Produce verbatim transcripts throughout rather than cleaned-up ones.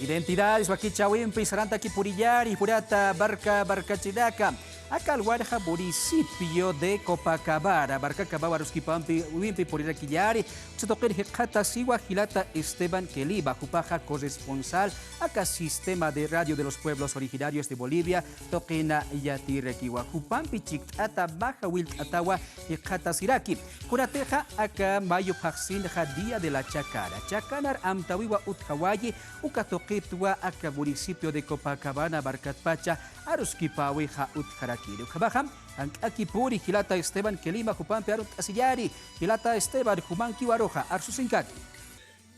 Identidades wakichäwimpi sarantakipurillari, jurata barca barcachinaka. Aka alwarxa municipio de Copacabana, barca Copacabana aruskipampi wimpi purirakillari, uksa tuqir jikxatasiwa jilata Esteban Quelima, jupaxa corresponsal aka Sistema de Radio de los Pueblos Originarios de Bolivia tuqina yatirakiwa. Jupampi chikt'ata mä jawillt'atawa jikxatasiraki. Kunatixa aka mayo phaxsinxa Día de la Chacana, chakanar amtäwiwa utjawayi, uka tuqitwa aka municipio de Copacabana markatpacha aruskipäwixa utjarakiri. Ukhamaxa jank'akipuni jilata Esteban Quelima jupampi arunt'asillari. Jilata Esteban, jumankiwa aruxa, arsusinkaki.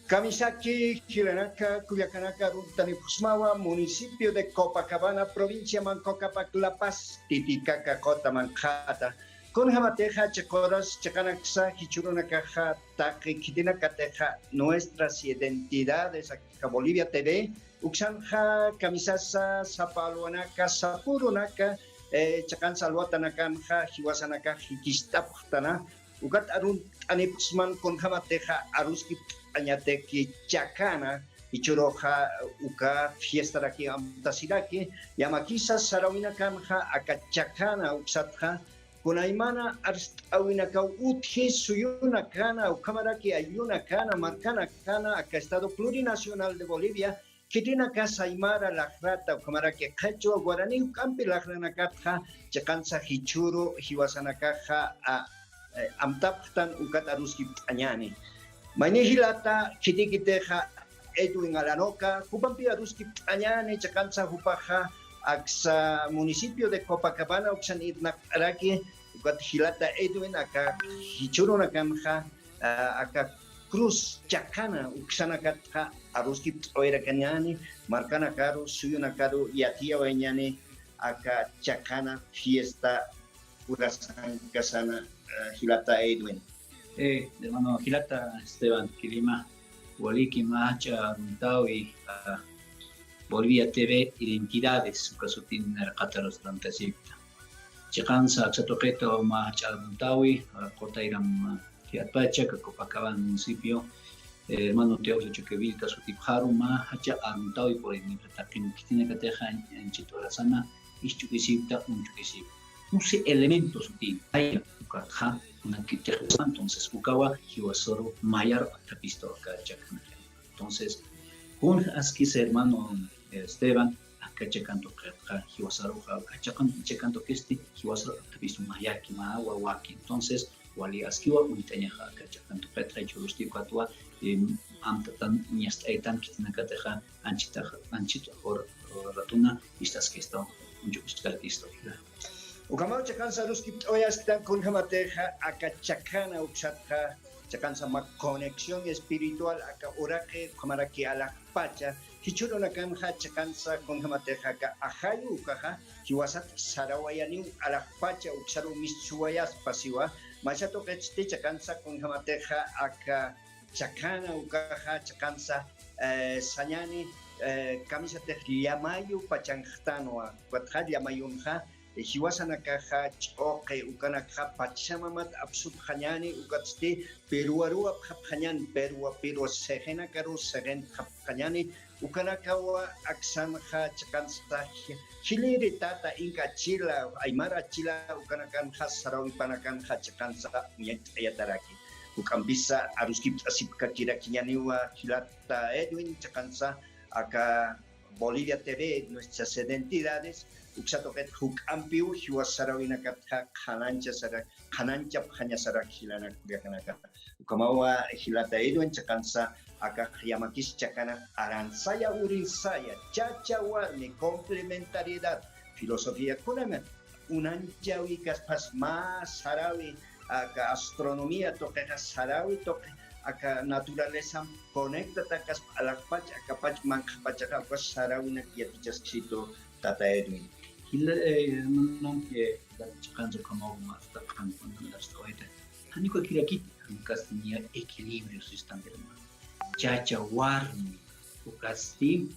Kamisaki jilanaka, kullakanaka, arunt'anipxsmawa municipio de Copacabana, provincia Manco Cápac, La Paz, Titicaca quta manqhata. Kunjamatixa chiqanas chiqanaksa jichhürunakaxa taqi khitinakatixa nuestras identidades aka Bolivia T V uksanxa kamisasa sapa alwanaka, sapürunaka, eh, chiqansa alwatanakanxa jiwasanakax jikist'apxtana. Ukat arunt'anipxsman kunjamatixa aruskipt'añataki chakana, jichhüruxa uka fiestaraki amtasiraki, yamakisa sarawinakanxa aka chakana uksatxa, kunaymana arst'äwinakaw utji suyunakana, ukhamaraki ayllunakana, markanakana, aka Estado Plurinacional de Bolivia, khitinaka saymara laqrata, ukhamaraki qhichwa, guarani juk'ampi laqranakatxa, chiqansa jichhüru jiwasanakaxa, a, eh, amtapxtan ukat aruskipt'añäni. Mayni jilata, khitikitixa Edwin Alanoca, jupampi aruskipt'añäni, chiqansa jupaxa aksa municipio de Copacabana uksan irnaqt'araki, ukat jilata Edwin, aka jichhürunakanxa, a, aka cruz chakana uksanakatxa aruskipt'awayarakañäni, markanakaru, suyunakaru yatiyawayñäni aka chakana fiesta urasankasana, eh, jilata Edwin. Eh, hermano jilata Esteban Quelima, waliki mä jach'a aruntäwi, ah, Bolivia T V Identidades, uka sutin, eh, qataros tantasipta. Chiqansa aksa tuqita mä jach'a aruntäwi, ah, qutayram, ah, Jiatpacha, aka Copacabana municipio, eh, hermano Teófilo Choquevilca sutipxaru, mä jach'a aruntäwi por ejemplo, taqin khitinakatixa anchit urasana, isch'ukisipta, uñch'ukisipta. Once elementos sutin, ay, ukatxa, kunakitix, entonces, ukawa, jiwasaru, mayar, akthapistu, aka chakana. Entonces, kun askis hermano, eh, Esteban, aka chakan tuqitxa, jiwasaruxa, aka chakan, chakan tuqisti, jiwasaru akthapistu mayaki, mä wawaki. Entonces, wali askiwa uñt'añaxa aka chakan tuqitxa, jichhürusti ukatwa, em, amtatan, ñast'aytan, khitinakatixa, anchitax, anchit hor-, ratuna, istaskistu, uñch'ukiskarakistu. Ukhamaw chiqansa aruskipt'awayasktan kunjamatixa, aka chakana uksatxa, chiqansa mä conexión espiritual, aka uraqi, ukhamaraki alaxpacha, jichhürunakanxa chiqansa kunjamatixa aka ajayu ukaxa, jiwasat sarawayaniw alaxpacha uksaru mistsuwayaspa siwa, maysa tuqitsti chiqansa kunjamatixa aka chakana ukaxa chiqansa, eh, sañäni, eh, kamisatix llamayu pachanxtanwa, ukatxa llamayunxa, eh, jiwasanakaxa ch'uqi ukanakxa pachamamat apsupxañäni, ukatsti pirwaruw apxapxañäni, pirwa, pirwa sixinakaruw sixintxapxañäni, ukanakawa aksanxa chiqansa ji-, jilïri tata, inka achila, aymar achila, ukanakanxa sarawipanakanxa chiqansa uñacht'ayataraki. Juk'ampisa aruskipt'asipkakirakiñäniwa jilata Edwin, chiqansa aka Bolivia T V, nuestras identidades, uksa tuqit juk'ampiw jiwas sarawinakatxa qhanancha sara-, qhananchapxañasarak jilanaka kullakanaka. Ukhamawa jilata Edwin chiqansa, akax yamakis chakana aransaya urinsaya, chacha warmi, complementariedad, filosofía kunana, unanchawi kaspas mä sarawi, aka astronomía tuqixa sarawi tuqi, aka naturalezam conectata kaspa alaxpach, akapach manqhapachaxa ukas sarawinak yatichaskitu tata Edwin. Jila, eh, hermano, eh, chiqansa ukhamaw mä arst'awayasktan, janiw kakirakiti, ukasti niya equilibrio sistan, hermano. Chacha warmi, ukasti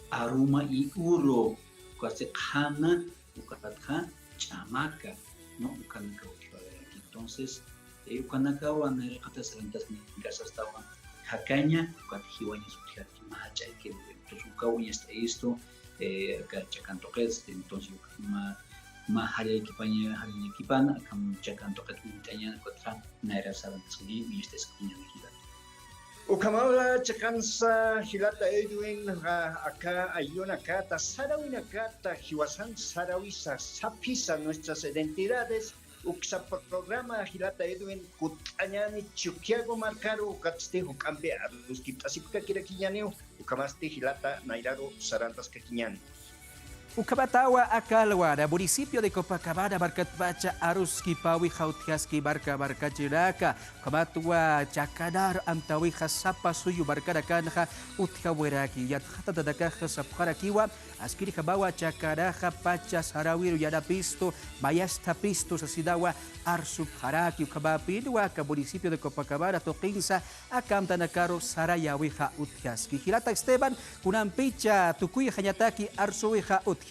aruma y uru, ukasti qhana, ukatxa ch'amaka, ¿no? Ukanakaw utjiwayarakiti. Entonces, eh, ukanakawa nayraqata sarantas ninkasastawan, jakaña, ukat jiwañas utjarki, mä jach'ayki, entonces ukaw uñast'ayistu, eh, aka chakan tuqitsti, entonces ukat mä, mä jallaykipaña, jallaykipan, akham chakan tuqit uñt'añan, ukatxa nayrar sarantaskañaña, uñast'askañaña jilata. Ukhamawa chiqansa jilata Edwin, a-, aka ayunakata, sarawinakata, jiwasan sarawisa, saphisa nuestras identidades, uksa programa jilata Edwin, kutt'añäni Chukiyawu markaru, ukatsti juk'ampi aruskipt'asipkakirakiñäniw, ukhamasti jilata nayraru sarantaskakiñäni. Ukhamatawa aka alwara, municipio de Copacabana markatpacha aruskipäwixa utjaski marka markachiraka, ukhamatwa chakanar amtäwixa sapa suyu markanakanxa utjawiraki, yatxatanakaxa sapxarakiwa, askirjamawa chakanaxa pacha sarawiru yanapistu, mayasthapistu sasinawa arsupxaraki, ukhamapinwa aka municipio de Copacabana tuqinsa aka amtanakaru sarayäwixa utjaski. Jilata Esteban, kunampicha tukuyxañataki arsuwixa utji.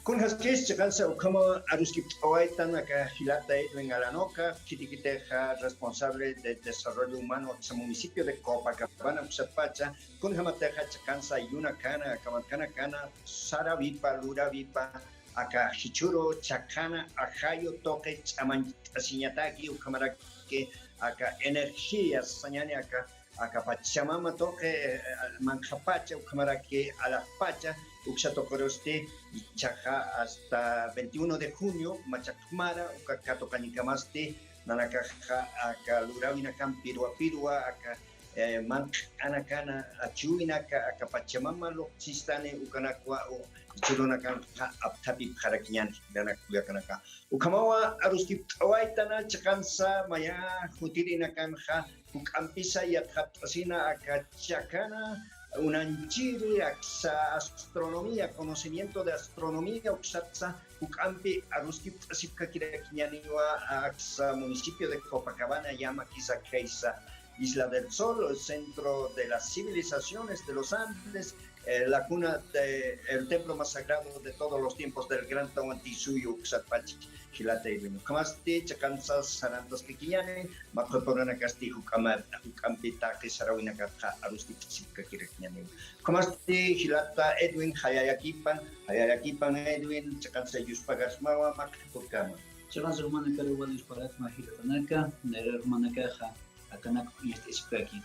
Kunjaskis chiqansa ukhama aruskipt'awaytan aka jilata Edwin Alanoca, khitikitixa responsable de desarrollo humano aksa municipio de Copacabana uksatpacha, kunjamatixa chiqansa ayunakana, aka markanakana sarawipa, lurawipa, aka jichhüru chakana ajayu tuqi ch'amañt'asiñataki, ukhamaraki aka energía sañäni aka, aka pachamama tuqi, eh, manqhapacha, ukhamaraki alaxpacha, uksa tuqirusti, jichhaxa hasta veintiuno de junio, machaq mara, uka katuqañkamasti, nanakaxa aka lurawinakampi pirwa pirwa, aka, eh, manq'anakana, achuwinaka, aka pachamama luqsistani, ukanakwa, u-, jichhürunakanxa apthapipxarakiñäni, nanaka kullakanaka. Ukhamawa aruskipt'awaytana chiqansa maya jutirinakanxa, juk'ampisa yatxatt'asina aka chakana, unanchiri, aksa astronomía, conocimiento de astronomía, uksatsa, juk'ampi aruskipt'asipkakirakiñäniwa, aksa municipio de Copacabana, llamakisa khaysa Isla del Sol, el centro de las civilizaciones de los Andes, eh, la cuna de, el templo más sagrado de todos los tiempos del Gran Tahuantinsuyu, uksatpach jilata Edwin. Ukhamasti chiqansa sarantaskakiñäni, mä qhipuranakasti juk'ama-, juk'ampi taqi sarawinakatxa aruskipt'asipkakirakiñäni. Ukhamasti jilata Edwin, jayallakipan, jayallakipan Edwin, chiqansa yuspagasmawa, mä qhipurkama. Chiqansa jumanakaru wal yuspagarakma jilatanaka, nayrar jumanakaxa, akanak uñast'asipkaki.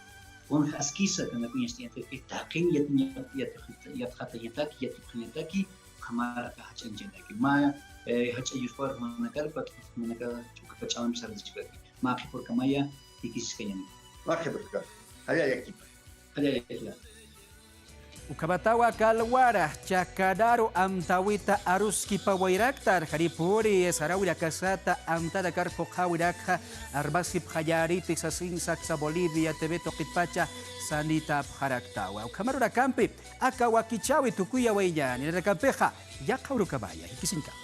Kunjaskisa akanak uñast'añataki, taqin yat-, yat-, yat-, yatxatañataki, yatipxañataki, ukhamar aka jach'añchanaki. Mä, eh, jach'a yuspagar jumanakar, pat'u jumanakar, uka ch'amampi sarantaskipkaki. Mä qhipurkamaya, jikisiskañäni. Mä qhipurkama. Jayallakipa. Jayallakipa. Ukhamatawa aka alwara, chakanaru amtäwita aruskipawayraktan, janipuni sarawinakasata amtanakar phuqhäwirakxa armasipxañäniti sasinsa aksa Bolivia T V tuqitpacha sanitapxaraktawa. Ukhamarunakampi aka wakichäwi tukuyawayñäni, nanakampixa yaqha urukamaya, jikisiñkama.